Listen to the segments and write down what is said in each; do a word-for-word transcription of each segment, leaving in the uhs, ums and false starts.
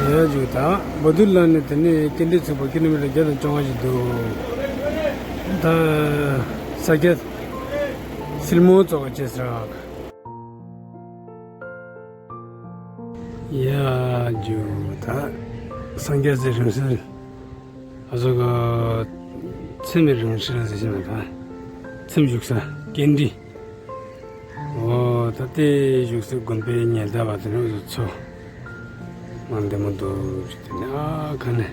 ཡ་ཇུ་ད་བ་དུ་ལ་ནི་དེ་ནི་ཀིན་ཏི་ཚུགས་པ་ཀི་ལོ་མི་ཊར་བརྒྱ་དང་བཅོ་ལྔ་ཞིག་འདུག་ད་ས་སྐྱ་སིལ་མོ་ཙོག་ག་ཅེས་རག་ཡ་ཇུ་ད་སངས་རྒྱས་སི་རིང་བསྲེལ། ཨ་ཟོ་ག་ཚེམས་རིང་བསྲེལ་ཟེར་བཞིན་པ་ད་ཚེམས་བཞུགས་ས་ཀིན་ཏི། འོ་ད་ལྟའི་བཞུགས་སའི་དགོན་པའི་ཉེ་འདབས་པ་དེ་ནས་ཚོ་མ་འདི་མོ་འདུག་ཅིག་དེ་ནས་ཨ་ཁ་ནས་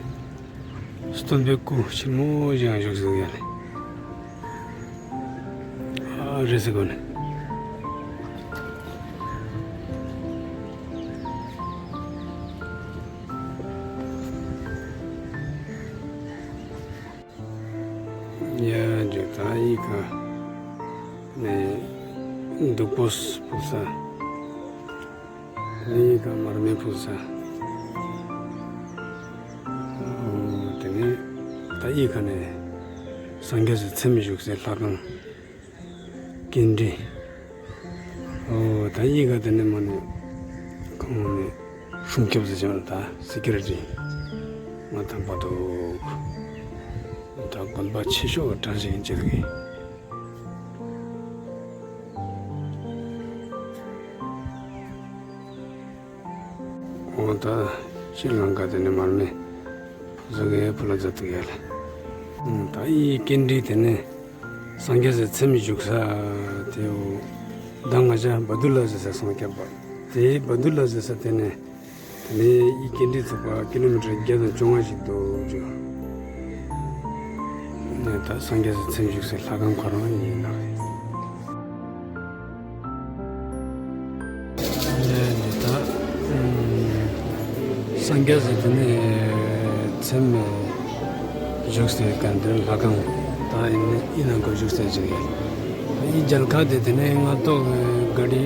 སྟོན་པའི་སྐུ་ཆེན་མོ་ཞིག་བཞུགས་སུ་ཡོད་ལེ། ཨ་རེ་སི་གོ་ནས། ཡ་ཇོ་ད་ཡི་ག་ནས་བདུག་སྤོས་ཕུལ་ས། ཡི་ག་མར་མེ་ཕུལ་ས། དེ་ནས་ད་ཡི་ག་ནས་སངས་རྒྱས་སི་ཚེམས་བཞུགས་སའི་ལྷ་ཁང་། ཀིན་ཏི། ཨོ་ད་ཡི་ག་དེ་ནས་མ་ནས་ཁོང་ནས་སྲུང་སྐྱོབ་ཟེར་བྱུང་ད་སི་ཀུ་རི་ཊི་མ་དམ་པ་འདུག་ད་དགོན་པ་ཆེ་ཤོས་གྲངས་ཤིག་ཡིན་ཅེས་རེད། འོ་ད་ཤྲི་ལང་ཀ་དེ་ནས་མར་མེ་བཟོ་གི་ཕུ་ལ་མཛད་འདུག་ཡ་ལ། ད་ཡི་ཀིན་ཏི་དེ་ནས་སངས་རྒྱས་སི་ཚེམས་བཞུགས་ས་དེའོ། ད་ང་ཅག་བ་དུ་ལ་ཟེར་ས་སངས་རྒྱས་པ་དེ་བ་དུ་ལ་ཟེར་ས་དེ་ནས་དེ་ནས་ཡི་ཀིན་ཏི་ཚུགས་པ་ཀི་ལོ་མི་ཊར་བརྒྱ་དང་བཅོ་ལྔ་ཞིག་འདུག་ཅོ། ནས་ད་སངས་རྒྱས་སི་ཚེམས་བཞུགས་སའི་ལྷ་ཁང་ཁོ་རང་ཡིན་ན། ནས་ད་སངས་རྒྱས་སི་དེ་ནས་ཚེམས་བཞུགས་སའི་གན་དེ་ལྷ་ཁང་ད་ཡིན་ན་ཡིན་ན་གོ་བཞུགས་སའི་ཅིག་ཡིན། ཡི་མཇལ་ཁ་དེ་དེ་ནས་སྔ་ཏོག་གི་ག་རི་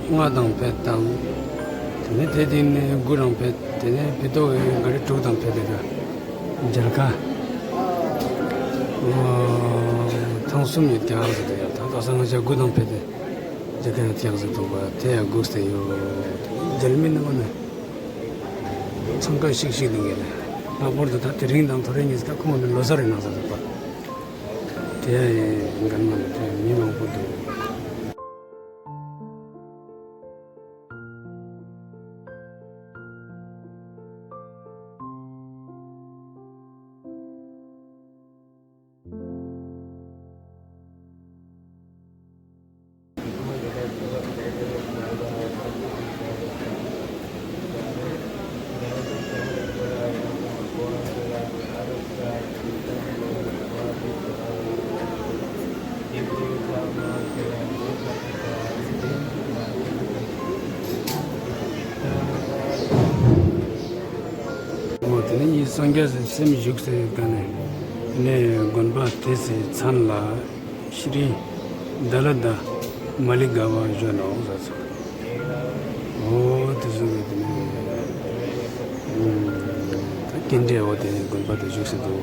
ལྔ་དང་ཕེད་དང་། དེ་ནས་དེ་དེ་ནས་དགུ་རང་ཕེད། དེ་ནས་ཕི་ཏོག་གི་ག་རི་དྲུག་དང་ཕེད་དེ་ད་མཇལ་ཁ་ཐང་གསུམ་ཡོད་ཀྱང་ཟེར་དེ་ཡང་ད་ད་ས་ང་ཅག་དགུ་དང་ཕེད་དེ་མཇལ་ཁ་ཡང་ཐེག་ཟེར་འདུག་པ་དེ་ཡང་སྒུག་སྟེ་ཡོད། མཇལ་མི་རྣམས་ནི་འཚང་ཁ་ཤིག་ཤིག་འདུག་གས་ལེ། ལྷག་པར་དུ་ད་དེ་རིང་དང་ཐོ་རེ་གཉིས་ཀ་ཁོང་ནི་ལོ་གསར་རེད་གནང་ས་འདུག་པ། དེ་ཡང་ཡིན་འགན་མ་ནི་དེ་མི་མང་པོ་འདུག་འོ་དེ་ནས་ཡིན་སངས་རྒྱས་སི་ཚེམས་བཞུགས་སའི་ག་ནས་ནས་དགོན་པ་དེ་སི་མཚན་ལ་ཤྲི་དཱ་ལ་དཱ་མ་ལི་ག་བ་ཞོ་ནའོ་ཟ་ཚོ། འོ་དེ་ཚོ་གི་དེ་ནས་ད་ཀིན་ཏི་འོ་དེ་ནས་དགོན་པ་དེ་བཞུགས་སའི་འདུག་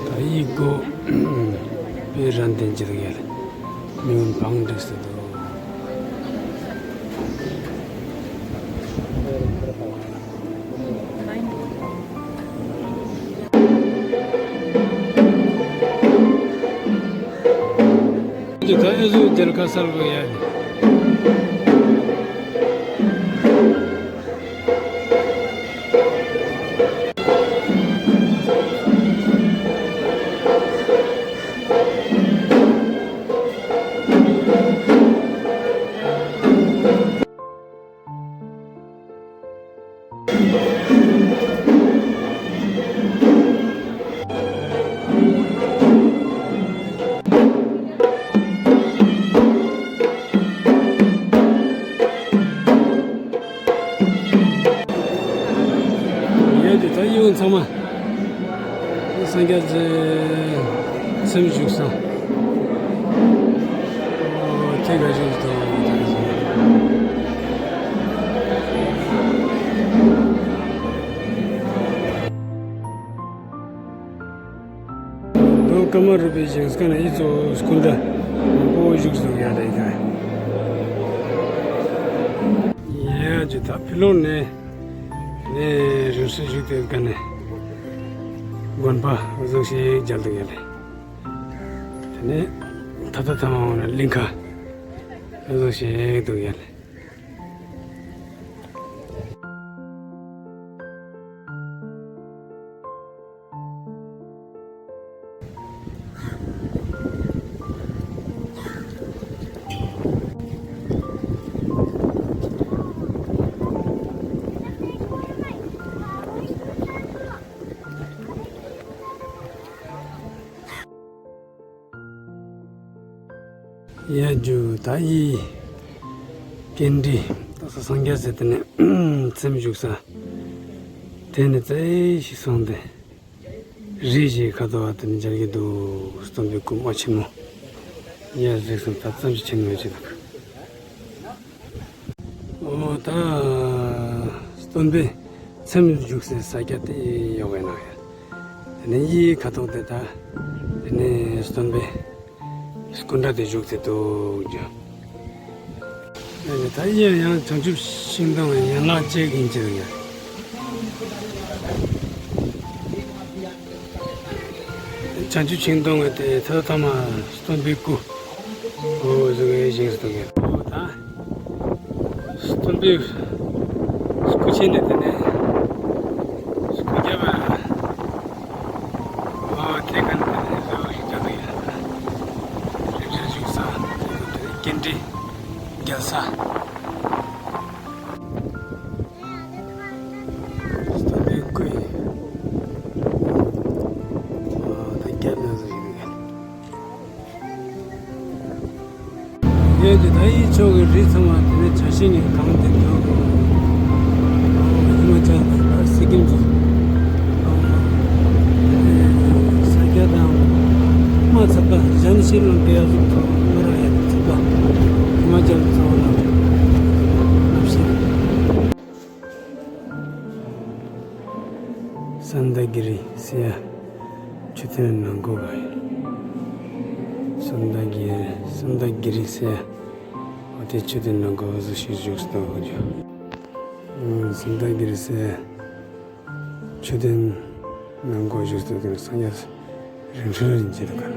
ད་ཡི་གོ་པེ་རན་ཏན་ཅི་རིགས་ཡ་ལ་མི་འོན་བང་འགྲིག་སྟེ་འདུག་ད་ཨེ་ཟུ་རྒྱལ་ཁ་གསལ་པོ་ཡ། ཡོད་དེ་ད་ཡོང་ཚང་མ། སངས་རྒྱས་ཚེམས་བཞུགས་ས། ཨོ་ཐེག་ག་བཞུགས་དང་། ཀརྨ་རུ་པའི་བཞེངས་ས་ནས་ཨི་ཙོ་སྐུ་འདྲ་མང་པོ་བཞུགས་འདུག་ཡ་རེད་ཀ། ཡ་ཇི་ད་ཕི་ལོག་ནས་ནས་རིང་སྲིད་བཞུགས་དེ་ཀ་ནས་དགོན་པ་བཟོ་ཞིག་མཇལ་འདུག་ཡ་རེད། དེ་ནས་ད་ལྟ་ཐ་མ་འོང་ན་གླིང་ཁ་བཟོ་ཞིག་འདུག་ཡ་རེད། ཡ་ཇུ་ད་ཡི་ཀེན་ཌི་ད་ས་སངས་རྒྱས་ཟེར་དེ་ནས་ཚེམ་བཞུགས་ས་དེ་ནས་ཙེ་ཞིག་སོང་སྟེ། རི་ཞིག་ཁ་ཐོག་དེ་ནས་མཇལ་གྱི་འདུག་སྟོན་པའི་སྐུ་མ་ཆེན་མོ། ཡ་གཟིགས་སོང་ད་ཙམ་ཞིག་ཆེན་མོ་ཅིག་འདུག་ཨོ་ད་སྟོན་པའི་ཚེམ་བཞུགས་སའི་ས་སྐྱ་དེ་ཡོག་ཡིན་ན་ཡ། དེ་ནས་ཡི་ཁ་ཐོག་དེ་ད་དེ་ནས་སྟོན་པའི་སྐུ་འདྲ་དེ་བཞུགས་ཚེ་འདུག་རྒྱུ། ད་ཡིན་ཡང་བྱང་ཆུབ་ཤིང་སྡོང་བའི་ཡན་ལག་ཅིག་ཡིན་གྱི་རེད། བྱང་ཆུབ་ཤིང་སྡོང་བའི་དེ་ཐོག་ཐ་མ་སྟོན་པའི་སྐུ་འོ་བཟོ་བའི་ཞིང་སྟོན་གྱི་འོ་ད་སྟོན་པའི་སྐུ་ཆེན་ནས་དེ་ནས་སྐུ་རྒྱབ་པ། ཨོ་དེ་ག་ནས་བཟོས་ཡོད་ཀྱང་ཡིན། རིག་རིག་བཞུགས་ས་དེ་ནས་ཀེན་ཌི་རྒྱལ་ས། སྟོན་པའི་སྐུ་ཡིན། ཨོ་ད་རྒྱལ་ནས་བཟོས་ཡོད་ཀྱང་། ཡོད་དེ་ད་ཡིད་ཕྱོགས་ཀྱི་རི་ཚང་མ་དེ་ནས་བྱ་ཤིང་གིས་གང་སྟེ་འདུག་ཧི་མ་ཅལ་དང་སི་ཀིམ་ཚོ། ས་སྐྱ་དང་མ་ཚད་པ་གཞན་ཤིང་ལ་འགལ་ཟུག་ཚོ་མི་ར་ཡ་ཚད་པ་ཧི་མ་ཅལ་ཚོ་ལ་ནབ་ཤིང་། སན་དྷ་གི་རི་ཟེར་ཡ་མཆོད་རྟེན་ནང་གོ་ག་ཡིན། སན་དྷ་གི་སན་དྷ་གི་རི་ཟེར་ཡ་འོ་དེ་མཆོད་རྟེན་ནང་གོ་བཟོ་ཞིག་བཞུགས་སྟོན་འོ་རྒྱུ། སན་དྷ་གི་རི་ཟེར་ཡ་མཆོད་རྟེན་ནང་གོ་བཞུགས་སྟོན་དེ་སངས་རྒྱས། རིང་ཧྲིལ་རིང་བྱེད་དུ་གར།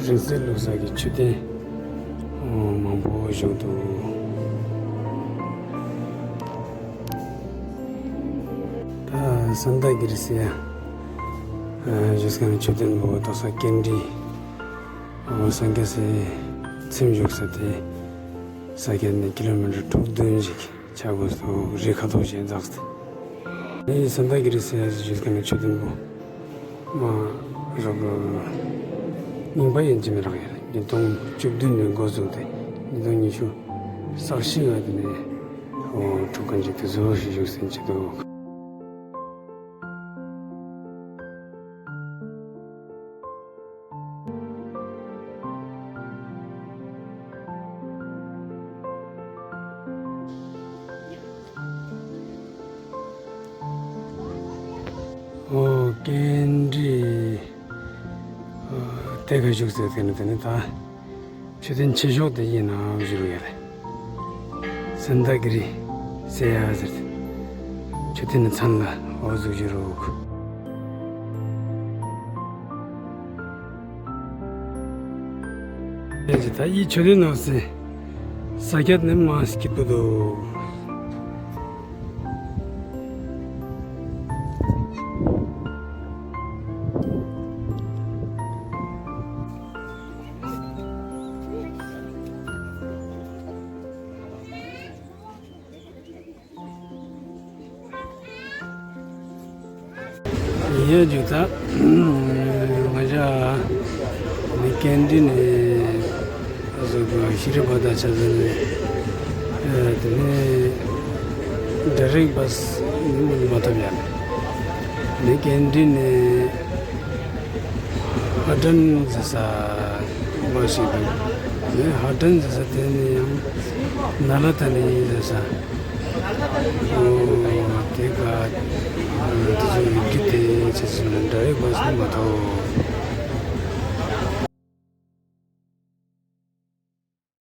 རིང་བསྲེལ་བླུགས་ས་ཀྱི་མཆོད་རྟེན་མང་པོ་བཞུགས་འདུག་ད་སན་དྷ་གི་རི་ཟེར་ཡ་བཞུགས་ས་ནས་མཆོད་རྟེན་པོ་ཏོག་ས་ཀེན་ཌི་སངས་རྒྱས་སི་ཚེམས་བཞུགས་ས་དེ་ས་ཁྱད་ནས་ཀི་ལོ་མི་ཊར་དྲུག་བདུན་ཞིག་ཆགས་དགོས་སོ་རི་ཁ་ཐོག་ཞིག་འཛེགས་ཏེ། ཨེ་སན་དྷ་གི་རི་ཟེར་ཡ་ཞིག་བཞུགས་ས་ནས་མཆོད་རྟེན་པོ་མ་རོགས་རྙིང་པ་ཡིན་གྱི་མི་རག་ཡ་ཉིས་སྟོང་བཅུ་བདུན་ནས་འགོ་བཙུགས་ཏེ་ཉིས་སྟོང་ཉི་ཤུ་རྩ་བཞི་བར་དུ་ནས་འོ་ཁྲུ་ཁ་འཇིག་ཏུ་བཟོ་ཞིག་བཞུགས་ཟིན་གྱི་འདུག་ཨོ་ཀེན་ཌི་ཨོ་དེ་ག་བཞུགས་ཟེར་དེ་ནི་དེ་ནི་ད། མཆོད་རྟེན་ཆེ་ཤོས་དེ་ཡིན་ནའང་བཞུགས་ཡོད་རེད། སན་དྷ་གི་རི་ཟེར་ཡ་ཟེར་ཏེ། མཆོད་རྟེན་ནི་མཚན་ལ་འོ་ཟུག་བཞུགས་རོགས། ཡིན་གྱི་ད་ཡི་མཆོད་རྟེན་ནང་སྲིད་ས་ཁྱད་ནི་མ་སྐྱིད་པོ་འདུག་ཡིན་རྒྱུ་ད། ང་ཞ་ནི་ཀེན་ཌི་ནས་བཟོ་དགོས་ཤི་རི་བ་ད་ཆ་ཟིན་ནས་དེ་ནས་ཌའི་རེག་བྷ་སི་ནི་མ་ཐོབ་ཡ་ནས་ ནས་ཀེན་ཌི་ནས་ཧ་ཏན་ཟེར་ས་བ་ཞིག་འདུག་ནས་ཧ་ཏན་ཟེར་ས་དེ་ནས་ཡང་ན་ལ་ད་ནི་ཟེར་ས། ཨོ་དེ་ག་དེ་ཚོ་ཡིག་འབྲུ་དེ་ཆ་ཚང་འདྲ་བའི་བ་སོང་མ་ཐོག